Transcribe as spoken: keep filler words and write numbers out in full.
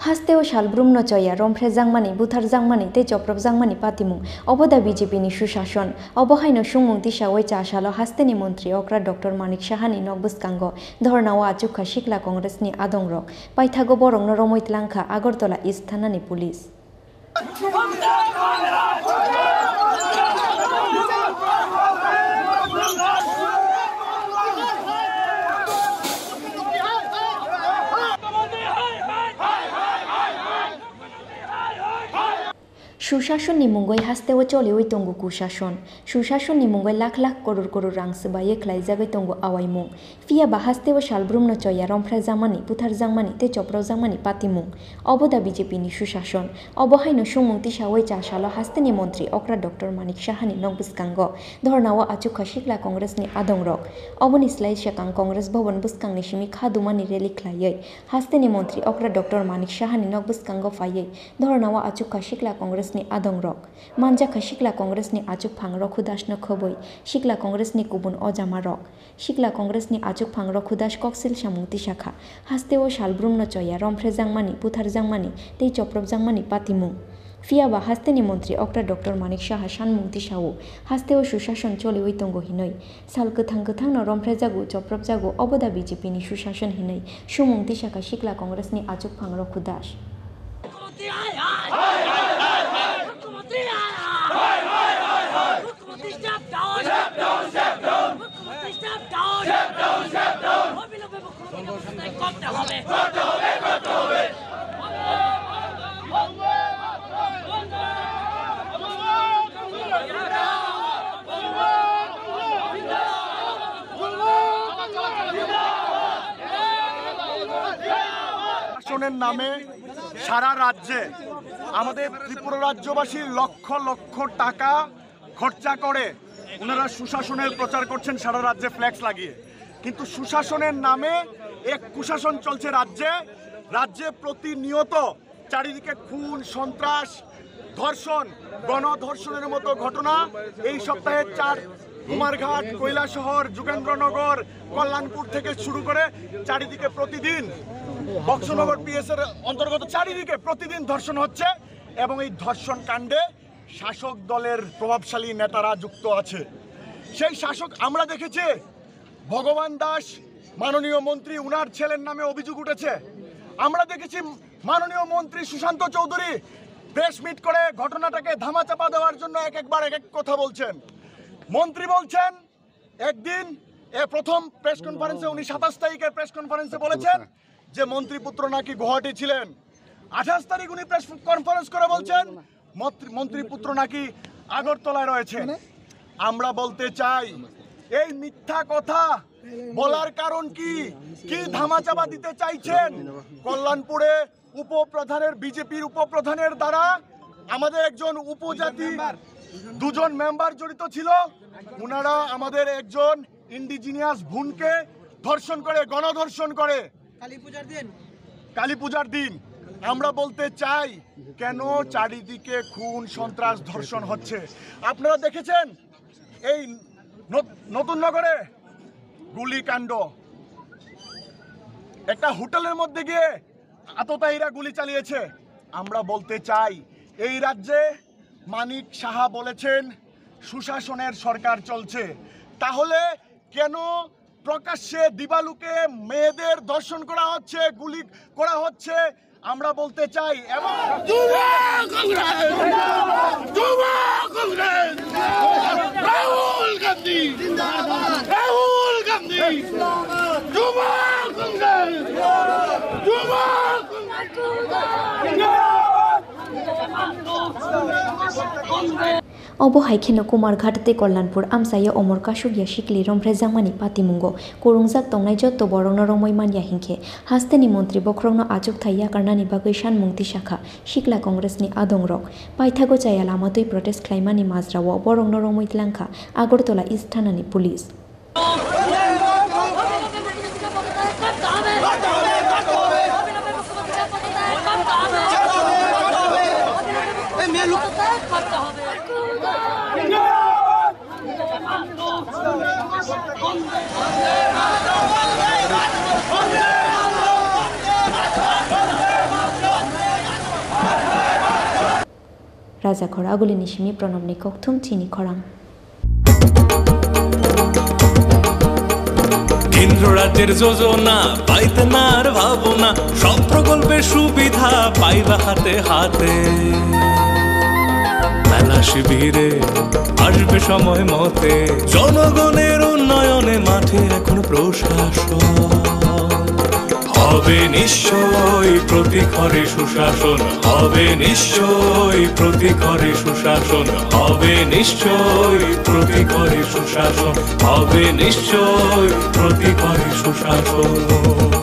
Hasteo salbrumno choya romphrejakmani, butharjakmani tei chopropjakmani patimung, obo da B J P ni susason. Obo haino songmung tisawi cha salo hasteni montri okra Doctor Manik Sahani nok bwskango dhornao achukha sikla Congress ni adongrok. Paithago borokno romwi tlangkha Agartala East thanani police. Susasonni mungwi hasteo choliwi tongo kusason. Susasonni mungwi lakh lakh koror koror rang swbaiwi khlaijagwi tongo awaimung. Phiya ba hasteo salbrumno choya romphrejakmani, butharjakmani tei chopropjakmani patimung. Obo da B J P ni susason. Obo haino songmung tisawi cha salo hasteni montri okra Doctor Manik Sahani nok bwskango dhornao achukha sikla Congress ni adongrok. Oboni slai swkang Congress Bhavan bwskangni simi kha dumani rally khlaiwi hasteni montri okra Doctor Manik Sahani nok bwskango phaiwi dhornao achukha sikla Congress ni adongrok. Manjakha sikla Congress ni achukphang Rokhu Das no khobwi sikla Congress ni kubun ojamarok. Sikla Congress ni achukphang Rokhu Das koksil samung tisakha, hasteo salbrumno choya romphrejakmani, butharjakmani tei chopropjakmani patimung. Phiya ba hasteni montri okra Doctor Manik Saha sanmung tisao, hasteo susason choliwi tongo hinwi. Sal kwthang kwthangno romphrejago, chopropjago, obo da B J P ni susason hinwi sumung tisakha sikla Congress ni achukphang Rokhu Das. শাসনের নামে সারা রাজ্যে আমাদের ত্রিপুরা রাজ্যবাসীর লক্ষ লক্ষ টাকা খরচা করে ওনারা সুশাসনের প্রচার করছেন সারা রাজ্যে ফ্ল্যাক্স লাগিয়ে। কিন্তু সুশাসনের নামে এক কুশাসন চলছে রাজ্যে। রাজ্যে প্রতিনিয়ত চারিদিকে খুন, সন্ত্রাস, ধর্ষণ, গণধর্ষণের মতো ঘটনা এই সপ্তাহে চার কুমারঘাট, কৈলাসহর, যোগেন্দ্রনগর, কল্যাণপুর থেকে শুরু করে চারিদিকে প্রতিদিন, বক্সনগর পিএস এর অন্তর্গত, চারিদিকে প্রতিদিন ধর্ষণ হচ্ছে এবং এই ধর্ষণ কাণ্ডে শাসক দলের প্রভাবশালী নেতারা যুক্ত আছে। সেই শাসক আমরা দেখেছি ভগবান দাস, মাননীয় মন্ত্রী, উনার ছেলের নামে অভিযোগ উঠেছে। আমরা দেখেছি মাননীয় মন্ত্রী সুশান্ত চৌধুরী প্রেস মিট করে ঘটনাটাকে ধামাচাপা দেওয়ার জন্য এক একবার এক এক কথা বলছেন। মন্ত্রী বলছেন একদিন, এ প্রথম প্রেস কনফারেন্সে উনি সাতাশ তারিখের প্রেস কনফারেন্সে বলেছেন যে মন্ত্রীপুত্র নাকি গুয়াহাটি ছিলেন। আঠাশ তারিখ উনি প্রেস কনফারেন্স করে বলছেন মন্ত্রী, মন্ত্রীপুত্র নাকি আগরতলায় রয়েছে। আমরা বলতে চাই, এই মিথ্যা কথা বলার কারণ কি? কি ধামাচাপা দিতে চাইছেন? কল্যাণপুরে উপপ্রধানের, বিজেপির উপপ্রধানের দ্বারা আমাদের একজন উপজাতি, দুজন মেম্বার জড়িত ছিল। ওনারা আমাদের একজন ইন্ডিজিনিয়াস বোনকে ধর্ষণ করে, গণধর্ষণ করে। কালী পূজার দিন। কালী পূজার দিন। আমরা বলতে চাই, কেন চারিদিকে খুন, সন্ত্রাস, ধর্ষণ হচ্ছে? আপনারা দেখেছেন এই ন-, নতুন নগরে গুলিকাণ্ড, একটা হোটেলের মধ্যে গিয়ে আততায়ীরা গুলি চালিয়েছে। আমরা বলতে চাই, এই রাজ্যে মানিক সাহা বলেছেন সুশাসনের সরকার চলছে, তাহলে কেন প্রকাশ্যে দিবালুকে মেয়েদের ধর্ষণ করা হচ্ছে, গুলি করা হচ্ছে? আমরা বলতে চাই এবং যুব কংগ্রেস! যুব কংগ্রেস! রাহুল গান্ধী! রাহুল গান্ধী! যুব কংগ্রেস! যুব Congress! Obo hai kheno Kumarghat tei Kalyanpur amchai o omor kasukya sikli romphrejakmani patimungo kwrwngjak tongnai jotto borokno romwi manya hinkhe, hasteni montri bokhorokno achukthai yakarnani bagwi sanmung tisakha sikla Congress ni adongrok. Paithago chaya lama twi protest khlaimani majrao borokno romwi tlangkha Agartala East thanani police. Rajakhor Agulini simi Pranobni kokthum chini khorang. কেন্দ্র রাজ্যের যোজনা পাইতে না আর ভাবনা, সব প্রকল্পের সুবিধা পাইবা হাতে হাতে। মেলা শিবিরে আসবে সময় মতে, জনগণের উন্নয়নে মাঠে এখন প্রশাসন। হবে নিশ্চয় প্রতি ঘরে সুশাসন, হবে নিশ্চয় প্রতি ঘরে সুশাসন, হবে নিশ্চয় প্রতি ঘরে সুশাসন, হবে নিশ্চয় প্রতি ঘরে সুশাসন।